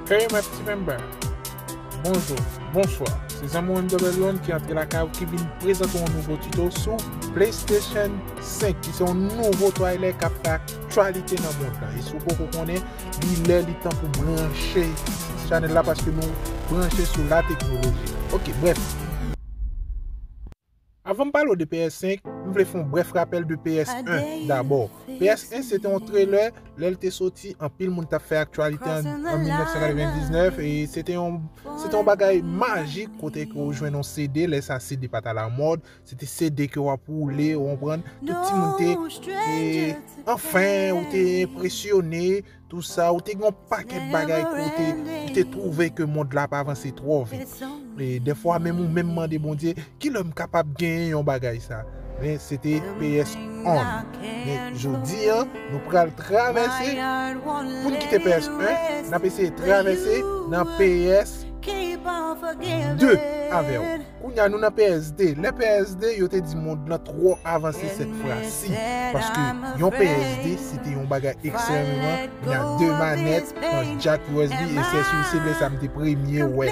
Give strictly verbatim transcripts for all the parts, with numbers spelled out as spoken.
Hey my petit member, bonjou, bonswa. Se zanmi w M W One ki antre lakay ou, ki vin prezante yon nouvo tuto sou PlayStation senk, ki se yon nouvo trailer k ap fè aktyalite nan mond lan. E si w poko konnen, li lè, li tan pou branche chanèl la, paske nou branche sou la teknoloji. Ok, bref. Avan m pale w de P S senk, m vle fè yon brèf rapèl de P S en dabò. P S en se te yon trailer, lè l te soti, anpil moun t ap fè aktyalite an, an mil nèf san katrevendiznèf, e se te yon, se te yon bagay majik kote ke w jwenn yon C D, lè sa C D pa t alamòd, se te C D ke w ap woule, w konprann, tout timoun te, e, anfen, ou te enpresyone, tou sa, ou te gen yon pakèt bagay ke ou te, ou te twouve ke mond la ap avanse twò vit. E dèfwa, menm ou menm mande Bondye, kilè m kapab genyen yon bagay sa? Men se te P S on. Men jodi a, nou pral travèse, pou n kite P S en, n ap eseye travèse nan P S de avè w. Kounye a, nou nan P S de. Lè P S de, yo te di mond lan twò avanse sèt fwa si. Paske yon P S de, se te yon bagay ekstrèmeman, gen de manèt, yon jack U S B, e se sou, se lè sa m te premye wè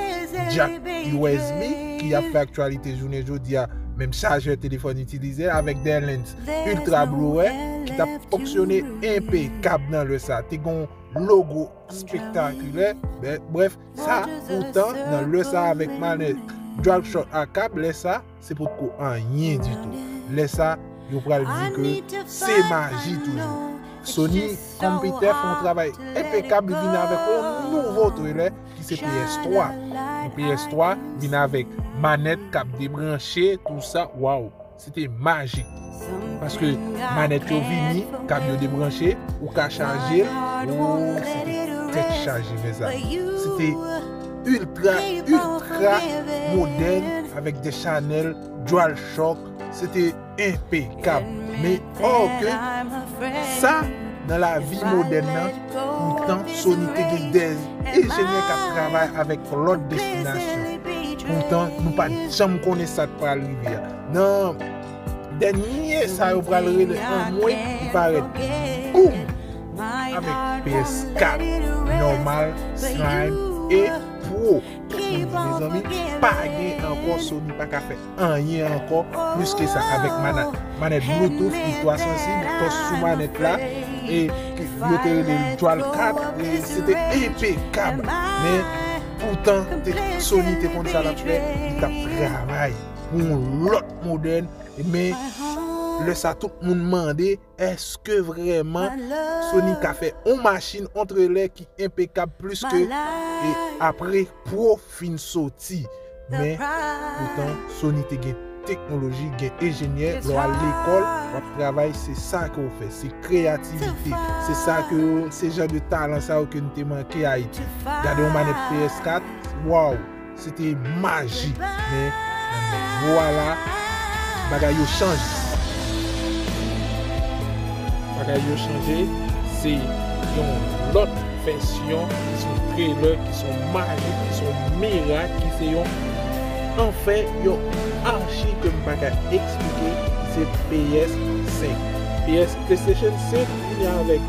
jack U S B ki ap fè aktyalite jounen jodi a. Menm chajè telefòn itilize avèk de lens Ultra Blu-ray ki t ap fonksyone enpekab nan lè sa. Te gen yon logo spektakilè. Brèf, sa, poutan, nan lè sa avèk manèt DualShock a kab, lè sa, se potko anyen ditou. Lè sa, yo pral di ke se maji toujou. Sony Computer fè yon travay enpekab, li vin avèk yon nouvo trailer ki se P S twa. Pou P S twa, vin avèk manèt k ap debranche, tou sa, waw. Se te majik. Paske manèt yo vini, kab yo debranche, ou ka chaje l, o, se te tèt chaje, mezanmi. Se te iltra, iltra modèn avèk de chanèl DualShock. Se te enpekab. Men, ò ke sa, nan lavi modèn nan, poutan Sony te gen de enjenyè k ap travay avèk lòt destinasyon. Poutan, nou pa t janm konnen sa t pral rive a. Nan dènye sa yo pral rele anmwe, li parèt. Boum! Avèk P S kat, nòmal, Slim e Pro. Tout moun di, mezanmi, pa gen ankò, Sony pa ka fè anyen ankò plis ke sa avèk mana-, manèt Bluetooth, iltra sansib, tòch sou manèt la, e ke yo te rele l Dual kat, e se te enpekab. Men, poutan, te, Sony te konn sa l ap fè, li t ap travay pou yon lòt modèl, men lè sa tout moun mande, èske vrèman Sony ka fè yon machin, yon trailer ki enpekab plis ke, e apre Pro fin soti? Men, poutan, Sony te gen teknoloji, gen enjenyè, lè w al lekòl, w ap travay, se sa ke w fè, se kreyativite, se sa ke, se jan de talan sa yo ke n te manke Ayiti. Gade yon manèt P S kat, waw, se te majik, men nan nouvo a la, bagay yo chanje. Bagay yo chanje, se yon lòt vèsyon, ki se yon trailer, ki se yon majik, ki se yon mirak, ki se yon, anfen, yon achi ke m pa ka eksplike, se P S senk. P S, PlayStation senk vini avèk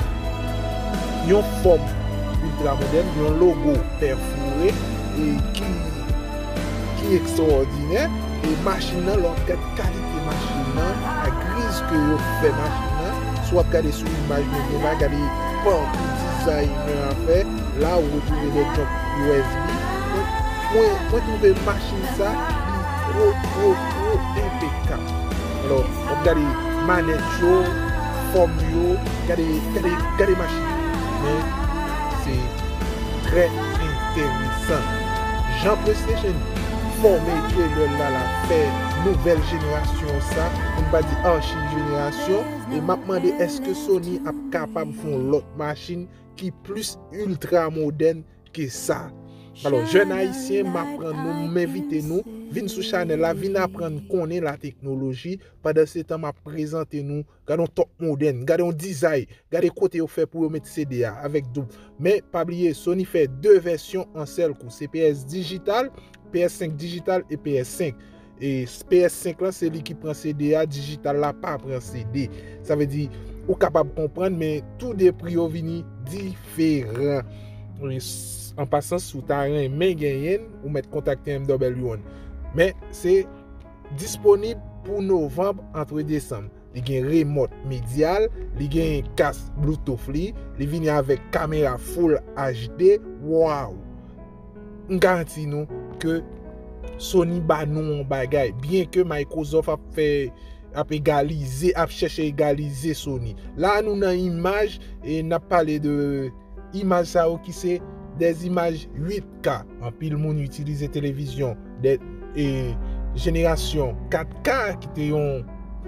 yon fòm iltra modèn, yon logo pèfore, e ki ki ekstraòdinè, e machin nan, lè w ap gade kalite machin nan, ak griz ke yo fè machin nan, si w ap gade sou imaj nou gen la, gade parkou dizay nan afè, la ou retwouve de jump U S B. Mwen, mwen, mwen twouve machin sa, li two, two, two enpekab. Alò, w ap gade manèt yo, fòm yo, gade, gade, gade machin. Men, se trè enteresan. Jan PlayStation fòme trailer la, l ap fè nouvèl jenerasyon sa, pou n pa di achi jenerasyon, e m ap mande èske Sony ap kapab fè yon lòt machin ki plis iltra modèn ke sa. Alò, jèn ayisyen, m ap pran nou, m envite nou, vin sou chanèl la, vin aprann konnen la teknoloji. Pandan se tan, m ap prezante nou, gade yon top modèn, gade yon dizay, gade kote yo fè pou yo met C D a avèk doub. Men, pa bliye, Sony fè de vèsyon an sèl kou. Se P S dijital, P S senk dijital e P S senk. E P S senk lan, se li ki pran C D a, dijital la pa pran C D. Sa vle di, ou kapab konprann, men tou de pri yo vini diferan. E s-, an pasan, si w ta renmen genyen l, ou mèt kontakte M W One. Men, se disponib pou novanm, antre desanm. Li gen remòt medyal, li gen kas Bluetooth li, li vini avèk kamera Full H D. Waw! M garanti nou ke Sony ba nou yon bagay. Byen ke Microsoft ap fè, ap egalize, ap chèche egalize Sony. La, nou nan imaj, e n ap pale de imaj sa yo ki se des imaj uit K. Anpil moun itilize televizyon de, e, jenerasyon kat K ki te yon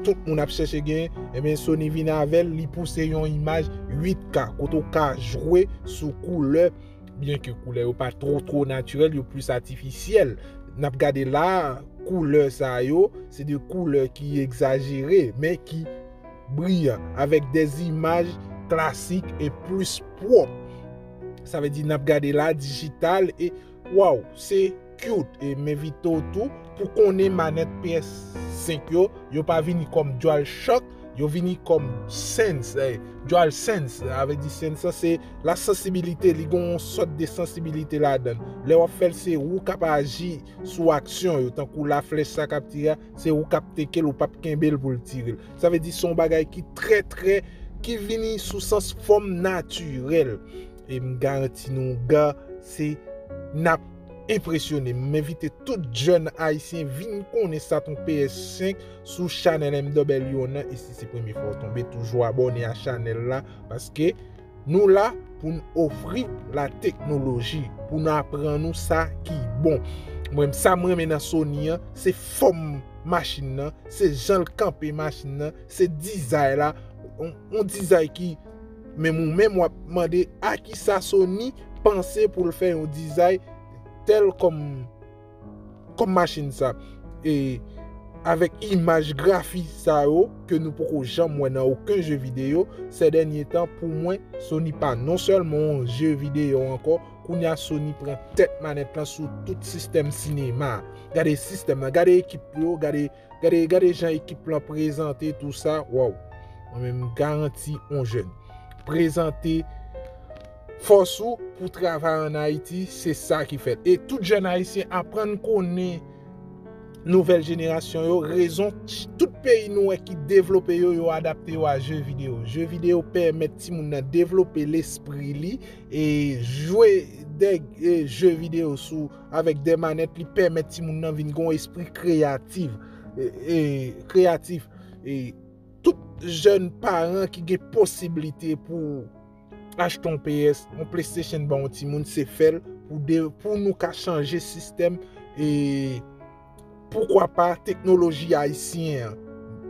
tout moun ap chèche gen. Ebyen, Sony vin avè l, li pouse yon imaj uit K, kote w ka jwe sou koulè, byen ke koulè yo pa two, two natirèl, yo plis atifisyèl. N ap gade la, koulè sa yo, se de koulè ki egzajere, men ki briyan, avèk de imaj klasik e plis pwòp. Sa vle di n ap gade la dijital e, waw, se cute. E m envite w tou pou konnen manèt P S senk yo, yo pa vini kòm DualShock, yo vini kòm Sense, eh, DualSense. Sa vle di Sense sa, se la sansibilite, li gen yon sòt de sansibilite ladan l. Lè w ap fè l, se ou k ap aji sou aksyon yo, tankou la flèch sa k ap tire a, se ou k ap teke l, ou p ap kenbe l pou l tire l. Sa vle di se yon bagay ki trè, trè, ki vini sou sans fòm natirèl. E m garanti nou, ga, se, n ap enpresyone. M envite tout jèn ayisyen vin konnen sa t yon P S senk sou chanèl M W One nan. E si se premye fwa w tonbe, toujou abòne a chanèl la, paske nou la pou n ofri la teknoloji, pou n aprann ou sa ki bon. Mwen, sa m renmen nan Sony an, se fòm machin nan, se jan l kanpe machin nan, se dizay la, yon, yon dizay ki, menm ou menm w ap mande a kisa Sony panse pou l fè yon dizay tèl kòm, kòm machin sa. E avèk imaj grafi sa yo ke nou poko janm wè nan okenn je videyo, sè dènye tan, pou mwen, Sony pa non sèlman yon je videyo ankò, kounye a Sony pran tèt manèt lan sou tout sistèm sinema. Gade sistèm lan, gade ekip yo, gade, gade, gade jan ekip lan prezante, tou sa, waw. Mwen menm, m garanti yon jèn. Prezante fòs ou pou travay ann Ayiti, se sa ki fèt. E tout jèn ayisyen aprann konnen nouvèl jenerasyon yo, rezon, tout peyi nou wè ki devlope yo, yo adapte yo a je videyo. Je videyo pèmèt timoun nan devlope lespri li e jwe de, e je videyo sou, avèk de manèt, li pèmèt timoun nan vin gen yon espri kreyatif, e, e, kreyatif. E tout jèn paran ki gen posiblite pou achte yon P S, yon PlayStation ba yon timoun, se fè l pou de, pou nou ka chanje sistèm e, poukwa pa, teknoloji ayisyen an.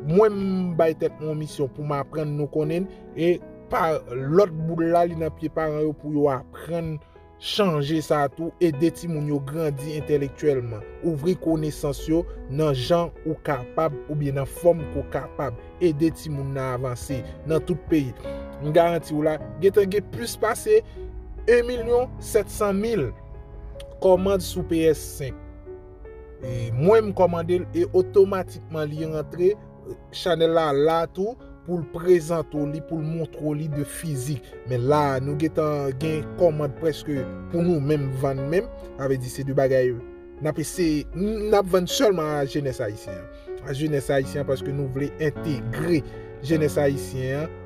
Mwen, m bay tèt mwen yon misyon pou m aprann nou konnen l, e pa lòt boul la, li nan pye paran yo pou yo aprann chanje sa tou, ede timoun yo grandi entèlektyèlman, ouvri konesans yo nan jan ou kapab oubyen nan fòm ke w kapab, ede timoun nan avanse nan tout peyi. M garanti w la, gentan gen plis pase en milyon sèt san mil kòmand sou P S senk. E mwen, m kòmande l e otomatikman li rantre, chanèl la la tou pou l prezante w li, pou l montre w li de fizik. Men la, nou gentan gen kòmand prèske pou nou menm vann menm. Sa vle di se de bagay n ap eseye, n ap vann sèlman a jenès ayisyen an. A jenès ayisyen an, paske nou vle entegre jenès ayisyen an.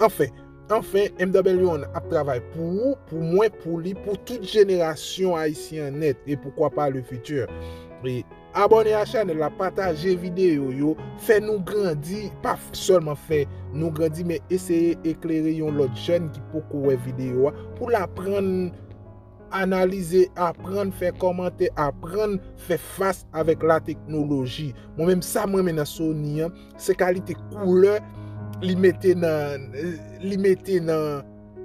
Anfen, anfen, M W One ap travay pou ou, pou mwen, pou li, pou tout jenerasyon ayisyen an nèt, e poukwa pa le futur. E abòne a chanèl la, pataje videyo yo, fè nou grandi, pa f-, sèlman fè nou grandi, men eseye eklere yon lòt jèn ki poko wè videyo a, pou l aprann analize, aprann fè kòmantè, aprann fè fas avèk la teknoloji. Mwen menm, sa m renmen nan Sony an, se kalite koulè li mete nan, li mete nan,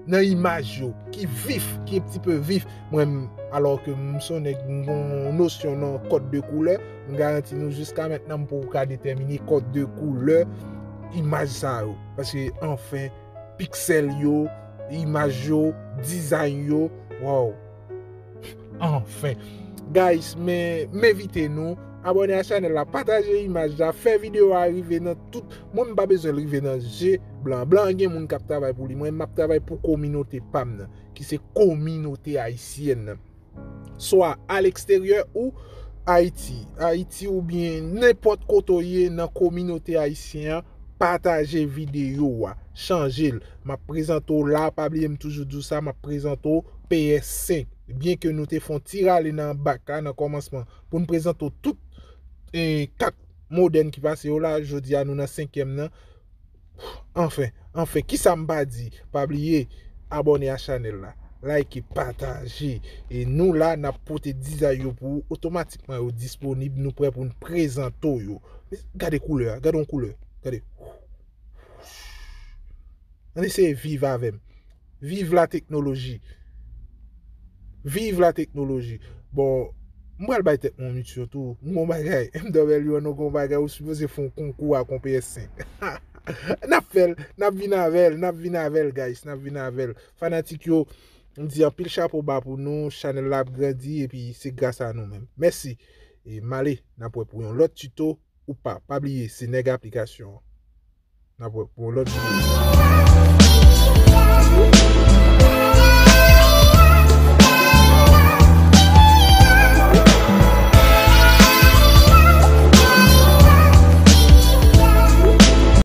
nan imaj yo, ki vif, ki un petit peu vif. Mwen, alò ke m se yon nèg, m gen yon nosyon nan code de couleur, m garanti nou jiska mentnan m poko ka detèmine code de couleur imaj sa yo. Paske, anfen, piksèl yo, imaj yo, dizay yo, waw. Anfen. Guys, men m envite nou Abòne a chanèl la, pataje imaj la, fè videyo a rive nan tout. Mwen, m pa bezwen l rive nan je blan. Blan gen moun k ap travay pou li. Mwen, m ap travay pou kominote pa m nan, ki se kominote ayisyèn nan. Swa a leksteryè ou Ayiti. Ayiti oubyen nenpòt kote w ye nan kominote ayisyen an, pataje videyo a. Chanje l. M ap prezante w la, pa bliye m toujou di w sa, m ap prezante w P S senk. Byen ke nou te fè yon ti rale nan bak la, nan kòmansman, pou n prezante w tout, eh, kat modèn ki pase yo la, jodi a nou nan senkyèm nan. Anfen, anfen, kisa m pa di? Pa bliye, abòne a chanèl la, like, pataje. E nou la, n ap pote dizay yo pou ou, otomatikman yo disponib, nou prè pou n prezante w yo. Gade koulè a, gade yon koulè, gade. Ann eseye viv avè m. Viv la teknoloji. Viv la teknoloji. Bon, m pral bay tèt mwen yon misyon tou. M gon bagay. M dòmèl yo, nou gon bagay. Ou sipoze fè yon konkou ak yon P S senk. N ap fè l. N ap vin avè l. N ap vin avè l, guys. N ap vin avè l. Fanatik yo, m di anpil chapo ba pou nou. Chanèl la ap grandi epi se gras a nou menm. Mèsi. E m ale. N ap wè pou yon lòt tuto ou pa. Pa bliye, se nèg aplikasyon an. N ap wè pou yon lòt videyo.